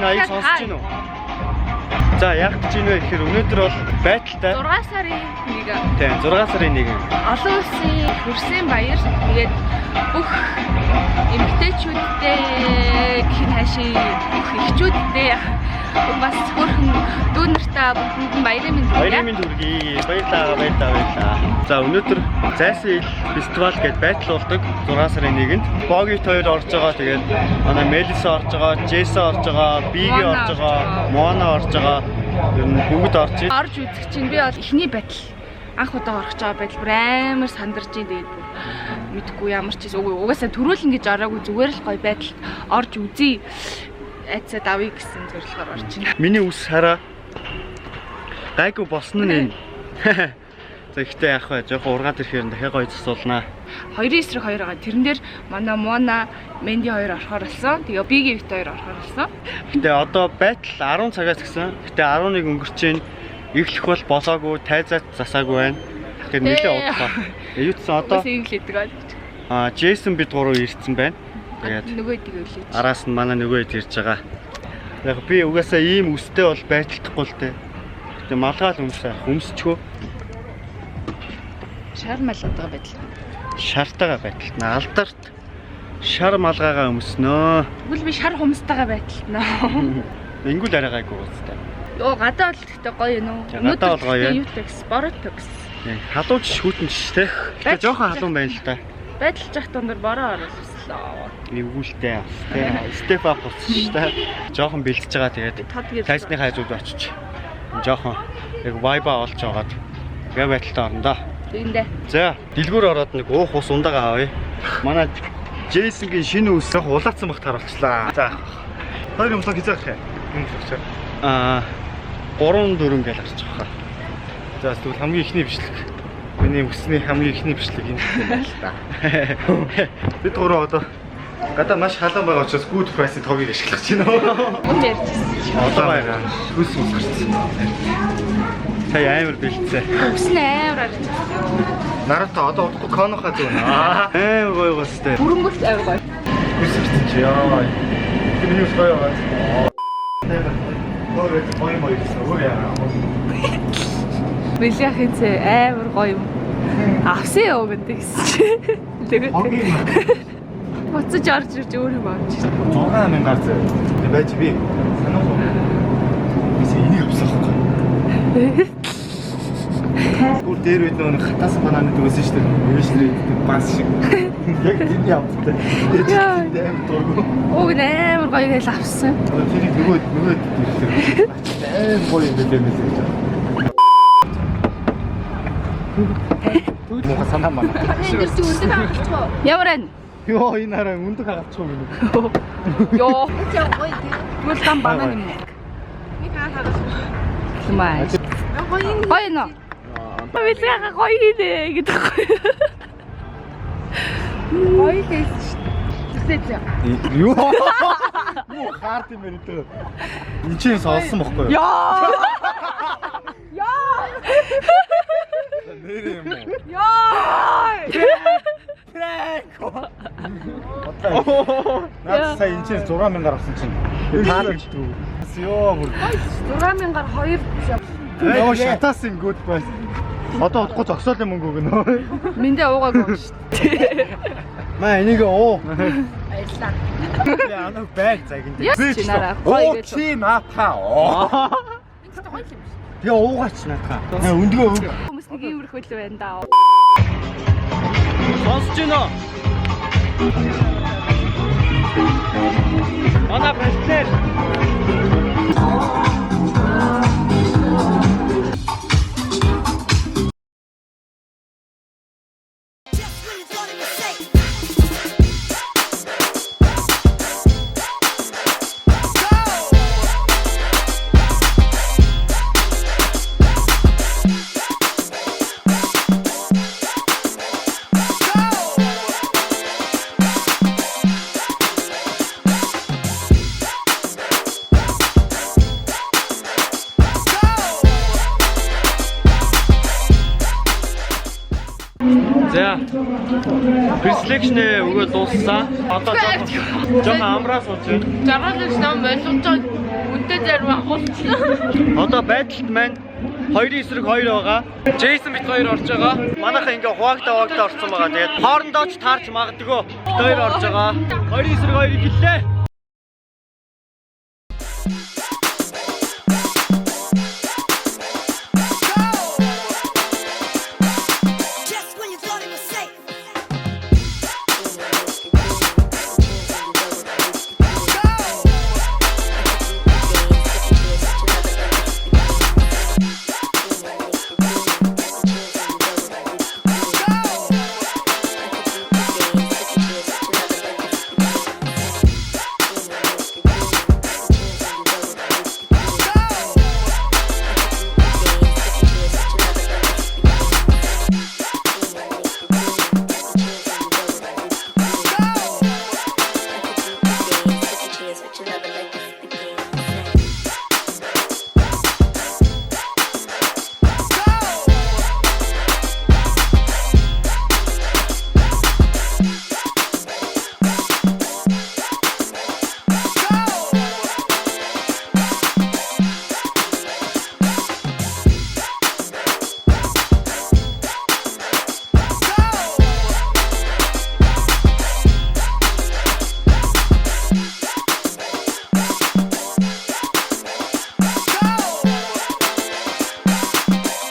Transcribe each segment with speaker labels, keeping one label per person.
Speaker 1: Энэ аяг сонсож байна уу? За, яах гэж байна вэ гэхээр өнөөдөр бол байдалтай.
Speaker 2: 6 сарын 1.
Speaker 1: Тийм, 6 сарын 1.
Speaker 2: Олон улсын хөрсөн баяр, тэгээд бүх эмэгтэйчүүдтэй гэх хаашийн бүх эхчүүдтэй бас хөөрхөн дүү нартаа бүгдэнд нь баярын мэнд хүргье.
Speaker 1: Баярын мэнд хүргэе. Баярлалаа, баярлалаа, баярлалаа. За, өнөөдөр Зайсан ил фестивал гээд battle болдог 6 сарын 1-нд. Богит хоёр орж байгаа. Тэгээд манай Мелиса орж байгаа, Джеса орж байгаа, Биги
Speaker 2: Моана
Speaker 1: орж
Speaker 2: орж
Speaker 1: байгаа,
Speaker 2: байгаа.
Speaker 1: Мона орж байгаа. Ер нь бүгд орж ир.
Speaker 2: Орж үзэх чинь би бол эхний battle, анх удаа орох гэж байгаа battle бүр амар сандарч ийн. Тэгээд бүр мэдгүй ямар ч үгүй, угаасаа төрүүлнэ гэж ороогүй, зүгээр л гоё battle д орж үзье, айцаа давъя гэсэн зорилгоор орж байна.
Speaker 1: Миний үс хараа гайгүй болсон нь энэ. За, ихтэй яах вэ? Жохон ургаад ирэхээр дахиад гоё засуулнаа.
Speaker 2: Хоёрын эсрэг хоёр байгаа. Тэрэн дээр манай Мона, Менди хоёр орохоор болсон. Тэгээ Биги бит хоёр орохоор болсон.
Speaker 1: Гэтэ одоо battle 10 цагаас гисэн. Гэтэ 11 өнгөрч чинь эхлэх бол болоогүй, тайзаад засаагүй байна. Тэгэхээр нэлээ удлаа. Юу ч гэсэн одоо
Speaker 2: Угаасаа эглэдэг аа.
Speaker 1: Джейсон бид гурав ирсэн байна. Тэгээд
Speaker 2: нөгөө дэгийг үлээж.
Speaker 1: араас нь манай нөгөө хэд ирж байгаа. Яг би угаасаа ийм үстэй бол battle дахгүй л дээ. Гэтэ малгаал өмсөө өмсчгөө.
Speaker 2: Шар малгайгаа battle.
Speaker 1: Шартайгаа battle дна. Алдарт шар малгайгаа өмснөө.
Speaker 2: Тэгвэл би шар хумстайгаа battle дна.
Speaker 1: Ингүүл арай гайгүй үстэй.
Speaker 2: Йоо, гадаа бол гэхдээ гоё юм уу?
Speaker 1: За, гадаа бол гоё.
Speaker 2: Юу такс, боротокс.
Speaker 1: Халуун ч шүүтэн ч те. Гэтэ жоохон халуун байна л та.
Speaker 2: Battle ж ах дундаар бороо оруулсан.
Speaker 1: Эвгүүлтэй бас те. Step up болсон шүү дээ. Жоохон бэлтэж байгаа, тэгээд
Speaker 2: Тод гэр.
Speaker 1: тайзны хайзууд очиж жоохон яг vibe олж агаад тэгээ battle тай орно доо.
Speaker 2: Тэндэ.
Speaker 1: За, дэлгүүр ороод нэг уух ус ундагаа авъя. Манай Джейсонгийн шинэ үс яг улаацсан багт харуулчлаа.
Speaker 3: За. Хоёр юм хизээ гарах юм. Юм өгч.
Speaker 1: 3 4 гэл гарч байгаа.
Speaker 3: За, тэгвэл хамгийн ихний бичлэг. Миний үсний хамгийн ихний бичлэг энэ байна л да. Бид гурав одоо гадаа маш халуун байгаа учраас good price-ийн тогийг ашиглаж байна.
Speaker 2: Үн ярьжсэн.
Speaker 1: Одоо байгаа.
Speaker 3: Үс ус гарсан.
Speaker 1: Сая амар бэлдсэн.
Speaker 2: Үс нь амар харж.
Speaker 3: Наруто одоо удахгүй Конохаа зүүнэ.
Speaker 1: Амар гоё гоостой.
Speaker 2: Бүрөнгөлт амар гоё.
Speaker 3: Үс гарсан чи яа. Тэр миний үс гоё байгаа. Өөр гоё гоё гэсэн. Өөр яа.
Speaker 2: Мэляхын цэ амар гоё юм. Авсан ёо гэдэг гэсэн чи. Тэгээд буцаж орж ирж өөр юм авч ирсэн.
Speaker 3: 6000 гар зөө. Тэг байж би санах уу? Би энийг авсан байхгүй. Бүр дээр үед нөгөө хатаасан бананы дүүсэн шүү дээ. Өвшнэр иддэг бас шиг. Яг тэрний амттай.
Speaker 2: Яа.
Speaker 3: Яг амар дургу.
Speaker 2: Уг нь амар гоё гэж авсан.
Speaker 3: Одоо тэрийг нөгөө ирлээ. Амар гоё юм байлээ мэлээ гэж. Муха санаа мана.
Speaker 2: Ямар байна?
Speaker 3: Йоо, энэ хараа өндөг хагалчих юм гэнэ.
Speaker 2: Йоо. Тэгвэл гам банан юм уу?
Speaker 4: Нэг хаа хагалчих.
Speaker 2: Юм аа.
Speaker 4: Гоё юм.
Speaker 2: Гоё нөө. Мэляха гоё нэ гэдэг гоё.
Speaker 4: Гоё л байсан шүү дээ. Зүсээ.
Speaker 3: Юу? Юу хаард юм бэ гэдэг. Энд чинь олсон бохгүй юу?
Speaker 2: Яа. Яа.
Speaker 3: Нэр юм уу?
Speaker 2: Яа.
Speaker 3: Наад сая энэ чинь 6000 гар авсан чинь. Таалагддаг. Йоо, бүр.
Speaker 2: 6000 гар хоёр биш.
Speaker 3: Нөгөө шатаасан good price. Одоо удахгүй зогсоолын мөнгө өгнө.
Speaker 2: Мэндэ уугаагүй шүү дээ.
Speaker 1: Маа, энийг уу.
Speaker 2: Баярлаа.
Speaker 3: Анаг байг загин.
Speaker 2: Яс чи нараа гоё
Speaker 3: Оо
Speaker 2: гэж.
Speaker 3: чи наатаа.
Speaker 1: Тэгээ уугаач наатаа. Өндгөө өг.
Speaker 2: Хүмүүс нэг иймэрхүү л байна даа.
Speaker 1: Сонсож байна уу? Манай партнер.
Speaker 5: Just when you thought it was safe.
Speaker 1: За. Preselection ээ өгөө дууссан. Одоо жоохон амраа сууж байна.
Speaker 4: Жаргал гэж ном ойлгож байгаа.
Speaker 2: Өдөө зарим агуулсан.
Speaker 1: Одоо байдалд маань 2 эсрэг 2 байгаа.
Speaker 6: Джейсон бит хоёр орж байгаа.
Speaker 1: Манайхаа ингээ хуваагдаа хуваагдаа орсон байгаа. Тэгээд хоорондоо ч таарч магадгүй. Бит хоёр орж байгаа. 2 эсрэг 2 эхэллээ.
Speaker 5: Just when you thought it was safe.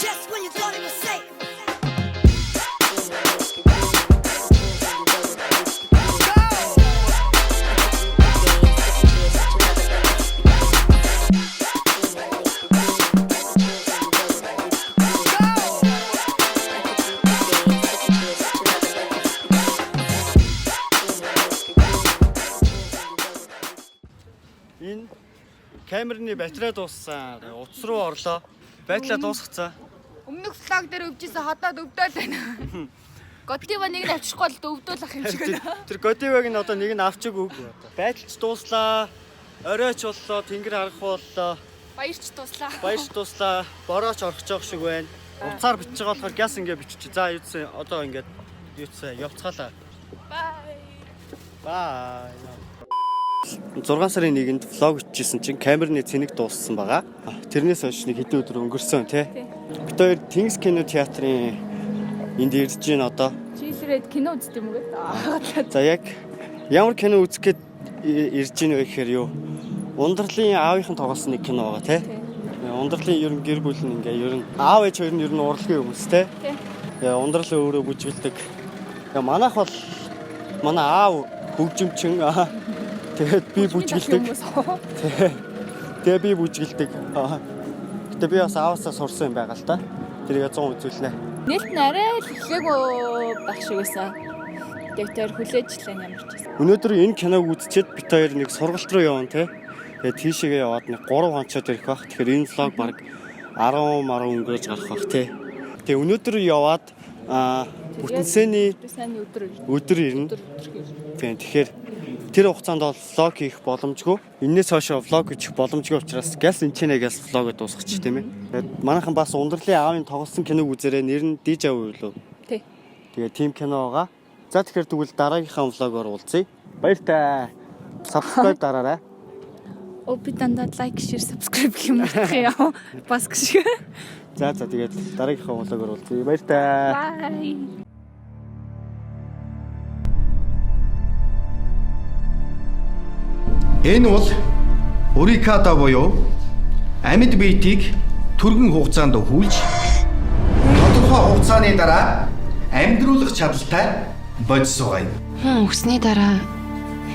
Speaker 5: Just when you thought it was safe.
Speaker 1: Энэ камерны батарей дууссан. Тэгээд Утас руу орлоо. Байдлаа дуусгацсан.
Speaker 4: Өмнөх влог дээр өвжсэн ходоод өвдөөл байна.
Speaker 2: Готива нэг нь авчихгүй бол өвдөөл ах юм шиг байна.
Speaker 1: Тэр Годиваг нь одоо нэг нь авчиг үг. Байдалч дууслаа. Оройч боллоо, тэнгэр харах боллоо.
Speaker 2: Баярч дуслаа.
Speaker 1: Баярч дууслаа. Борооч орох жоох шиг байна. Утсаар бичиж байгаа болохоор гяс ингээ бичиж. За юуцсан одоо ингээд юуцсан явцгаалаа.
Speaker 2: Бай.
Speaker 1: Бай. 6 сарын 1-нд влог хийжсэн чинь камерны цэнэг дууссан байгаа. Тэрнээс хойш нэг хэдэн өдөр өнгөрсөн тий. Бид хоёр Тэнгис кино театрын энд ирж байна одоо.
Speaker 2: Чийлрээд кино үздэг юм уу гэдэг.
Speaker 1: За яг ямар кино үзэх гээд ирж байна вэ гэхээр юу? Ундралын аавынхан тоглосон нэг кино байгаа тий. Ундралын ер нь гэр бүл нь ингээ ер нь аав ээж хоёр нь ер нь урлагийн хүмүүс тий.
Speaker 2: Тий.
Speaker 1: Тэгээ ундрал өөрөө бүжгэлдэг. Тэгээ манайх бол манай аав хөгжимчин аа. Тэгээд би бүжгэлдэг. Тий. Тэгээ би бүжгэлдэг. Аа. Гэтэ би бас ааваасаа сурсан юм байгаа л та. Тэрийг 100 үзүүлнэ.
Speaker 2: Нээлт нь арай л эхлээгүй байх шиг байсан. Тэгээд тэр хүлээж лээ ямар ч байсан.
Speaker 1: Өнөөдөр энэ киног үзчихэд бит хоёр нэг сургалт руу явна те. Тэгээ тийшээгээ яваад нэг 3 хонцоод ирэх бах. Тэгэхээр энэ влог баг 10 маран өнгөрөөж гарах бах те. Тэгээ өнөөдөр яваад бүтэнсэний
Speaker 2: Сайн өдөр
Speaker 1: өдөр ирнэ.
Speaker 2: өдөр өдөр.
Speaker 1: Тийм тэгэхээр тэр хугацаанд бол влог хийх боломжгүй. Энээс хойш влог хийх боломжгүй учраас гяс энэ ч нэ гяс влогоо дуусгачих тийм ээ. Тэгээд манайхан бас ундралын аавын тоглосон киног үзээрэй. Нэр нь Дижа юу лөө.
Speaker 2: Тий.
Speaker 1: Тэгээ тийм кино байгаа. За тэгэхээр тэгвэл дараагийнхаа влогоор уулзъя. Баяртай. Subscribe дараарай.
Speaker 2: Оо би дандаа like, share, subscribe гэх юм мартах юм. Бас гэх.
Speaker 1: За за тэгээд дараагийнхаа влогоор уулзъя. Баяртай.
Speaker 2: Bye.
Speaker 7: Энэ бол Уриката буюу амьд биетийг түргэн хугацаанд өхүүлж тодорхой хугацааны дараа амьдруулах чадaltaй бодис байгаа юм.
Speaker 8: Хүн өснний дараа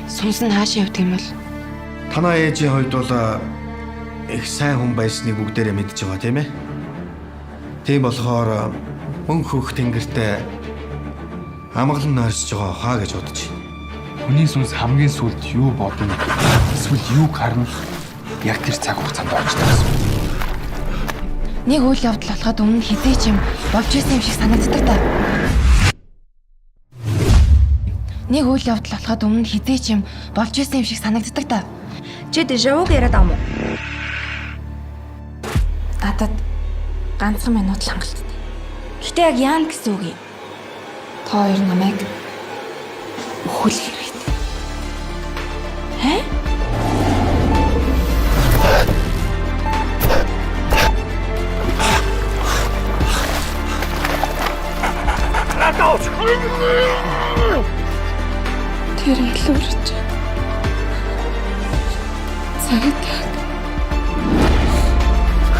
Speaker 8: сүнс нь хаашаа явдаг юм бол?
Speaker 7: Танаа ээжийн хувьд бол их сайн хүн байсныг бүгдээрээ мэдж байгаа тийм ээ. Тийм болохоор мөн хөх тэнгэртэй амгалан нойрсож байгаа хаа гэж бодож байна.
Speaker 6: Хүний сүнс хамгийн сүүлд юу бодно эсвэл юуг харна яг тэр цаг хугацаанд орж таарсан.
Speaker 8: Нэг үйл явдал болоход өмнө хизээч юм болж исэн юм шиг санагддаг та. Нэг үйл явдал болоход өмнө хизээч юм болж исэн юм шиг санагддаг та.
Speaker 9: Чи дежавүг яриад байгаа юм уу?
Speaker 8: Надад ганцхан минут л хангалттай. Гэтэ яг яана гэсэн үг юм? Та хоёр намайг өхөл хэрэгтэй. Хэ? Тэр илүүрч. Цагтаг.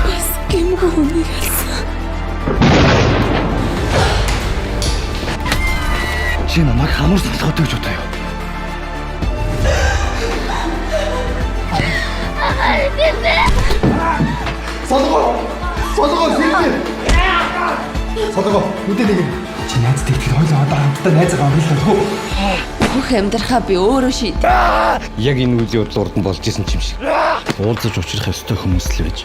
Speaker 8: Бас гэмгүй хүнийг алсан.
Speaker 6: Чи намайг хамар сонсготой гэж бодоо юу?
Speaker 7: Солгоо! Солгоо сэрдээ. Солгоо мэдээ нэг.
Speaker 6: Чи найзтай итгэл хоёулаа одоо хамтдаа найзгаа оруулах уу?
Speaker 8: Бүх амьдрахаа би өөрөө шийд.
Speaker 10: Яг энэ үйл явдал урд нь болж исэн юм шиг. Уулзаж учрах ёстой хүмүүс л байж.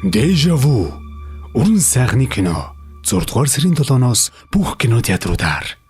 Speaker 6: Deja vu. Уран сайхны кино. 6 дугаар сарын 7-оос бүх кино театруудаар.